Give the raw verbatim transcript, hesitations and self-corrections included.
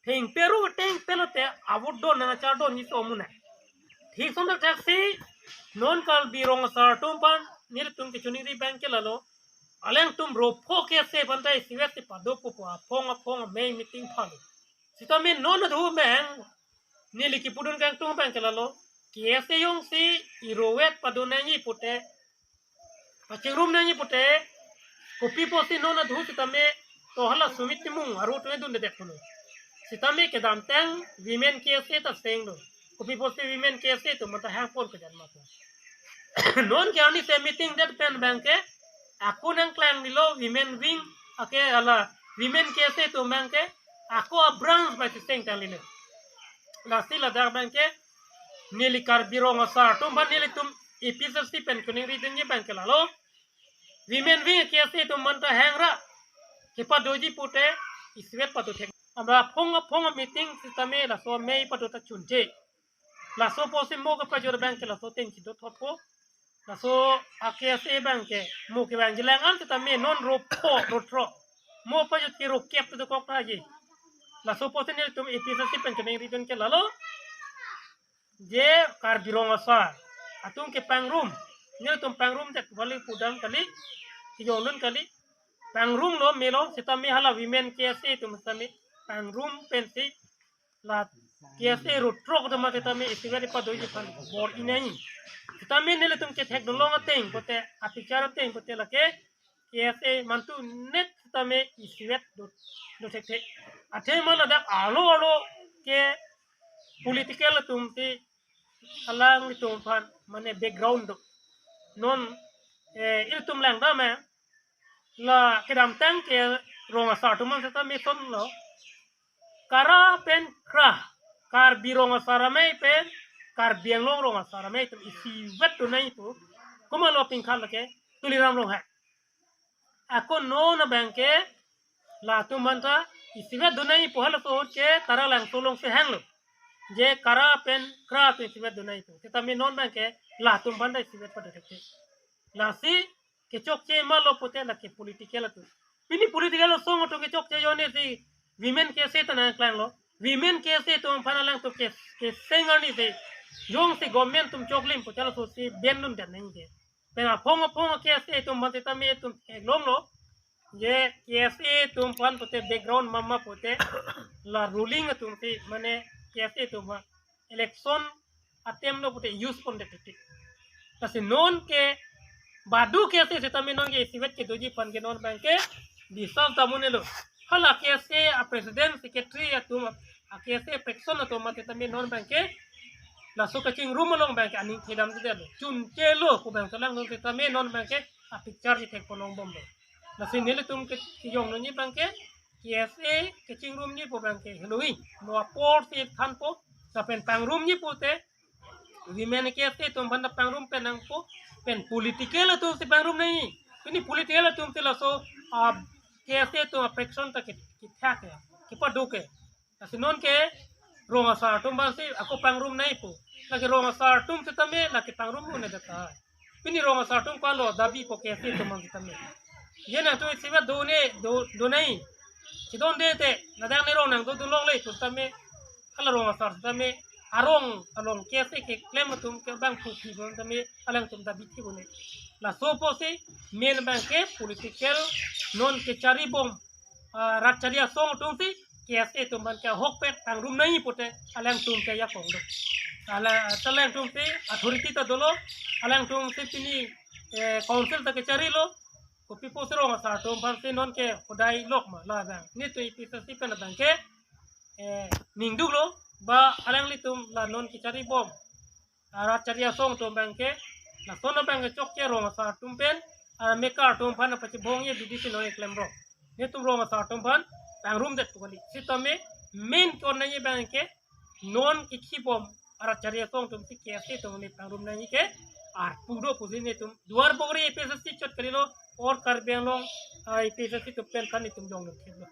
Teng peru teng pelo te avut don nang achar don ni so muna. Thik son dak thaksi non Karbi Rong Asar atum aphan nelitum kechoningri abang ke lalo. Alangtum ro pho K S A aphan ta isivet si pado pupo aphong aphong amei meeting phalo. Sitame non adhu abang neli kipudun kangtung abang ke lalo. K S A jongsi irovet pado nangji pute, pachingrum nangji pute, kopi pusi non adhu sitame to hala Sumit Timung aro to dundedet pulo. Sitame kedamtang women K S A ta seng do. Kopi pusi women K S A atum ta hangpon kejan mapo. Non ke arni se meeting det pen abang ke, ako nangklang nilo women wing ake hala women K S A atum abang ke, ako a branch bai seng tang nilo. Lasi ladak abang ke, neli Karbi Rong Asar atum aphan nelitum A P H L C pen kechoningri dunji abang ke lalo. Women wing K S A atum aphan ta hangra kepadoji pute isivet pado thek. Amba aphong aphong meeting sitame laso amei pado ta chunche. Laso pusi mo kepajor abang ke laso ateng chido thotpo. Laso a K S A abang ke mo ke abang jilang an sitame non ro pho ro throk. Mo pajut ke ro kep tu kok ta ji. Laso pusi nelitum A P H L C pen kechoningri dun ke lalo. Je Karbi Rong Asar atum kepangrum. Nelitum pangrum det kali pudam kali. Kejolun kali. Pangrum lo melo sitame hala women K S A atum sitame pangrum pensi la K S A ro throk atum sitame isivet padoji aphan bor-i nangji. Sitame nelitum kethek dun long ateng pute, apicture ateng pute lake K S A mantu net sitame isivet do, do thekthe. Athema ladak arlo arlo ke political atum si alanglitum aphan mane background do. Non, eh, ilitum langdam, eh, la kedamtang ke Rong Asar atum aphan sitame son lo. Kara pen kra, Karbi Rong Asar Amei pen Karbi Anglong Rong Asar Amei atum isivet do nangji pu. Komatlo pingkhan lake, Tuliram Ronghang. Ako non abang ke latum aphan ta isivet do nangji pu, halaso ahut ke Taralangso along si hanglo. Je kara pen kra atum isivet do nangji pu. Sitame non abang ke latum aphan ta isivet pado thekthe. Lasi kechokche malo pute lake political atum. Pini political asong atum kechokche jone si women K S A ta nangklanglo. Women K S A atum aphan alangtum ke, keseng arni si jongsi government atum choklim pute laso si ban dundet nangji. Pen aphong aphong K S A atum aphan sitame itum theklonglo. Je K S A atum aphan pute background mama pute la ruling atum si mane K S A atum aphan election attempt lo pute use pondet titi. Lasi non ke badu K S A sitame non ke isivet kedoji aphan ke non abang ke biswas dam un-elo. Hala K S A a president secretary atum a K S A faction atum sitame non abang ke laso kachingrum along abang ke aning thedam titi lo. Chunchelo pu abang ke lang non sitame non abang ke apicture si thek ponlong bomlo. Lasi nelitum ke kejong nangji abang ke K S A kachingrumji pu abang ke helo-i. Mo apor si thanpo, lapen pangrumji pute women K S A atum aphan ta pangrum pen nangpo, pen political atum si pangrum nangji. Pini political atum si laso, ah, K S A atum a faction ta ke, kethak ke, kepado ke. Lasi non ke Rong Asar atum aphan si ako pangrum nangji pu. Lake Rong Asar atum sitame lake pangrum un-edet tahai. Pini Rong Asar atum ko-anlo dabi po K S A atum aphan sitame. Je nangtum isivet do ne, do, do nangji. Chidonde te, ladak ne rong nangdodun longle pu sitame, hala Rong Asar sitame, arong along K S A keklem atum ke bang phuthi bon sitame, alangtum dabi thi bon ne. Laso pusi, main abang ke political, non kechari bom, ah, rat chari asong atum si, K S A atum aphan ke ahokpet pangrum nangji pute, alangtum ke jakong do. Ala, alangtum si authority ta dolo, alangtum si pini, eh, council ta kecharilo, kopi pusi Rong Asar atum aphan si non ke hodai lok ma la abang. Nelitum A P H L C pen abang ke, eh, ningduklo, ba alanglitum la non kechari bom, ah, rat chari asong atum abang ke, lason abang ke chokche Rong Asar atum pen, ah, mekar atum aphan pachibongji abidi si non keklem rong. Nelitum Rong Asar atum aphan pangrumdet pu kali. Sitame main ke-on nangji abang ke non kekhi bom arat chari asong atum si K S A atum ne pangrum nangji ke arpu do pusi nelitum Duarbagori A P H L C chot kalilo, or Karbi Anglong, ah, A P H L C atum pen kan nelitum jong nangkhetlo.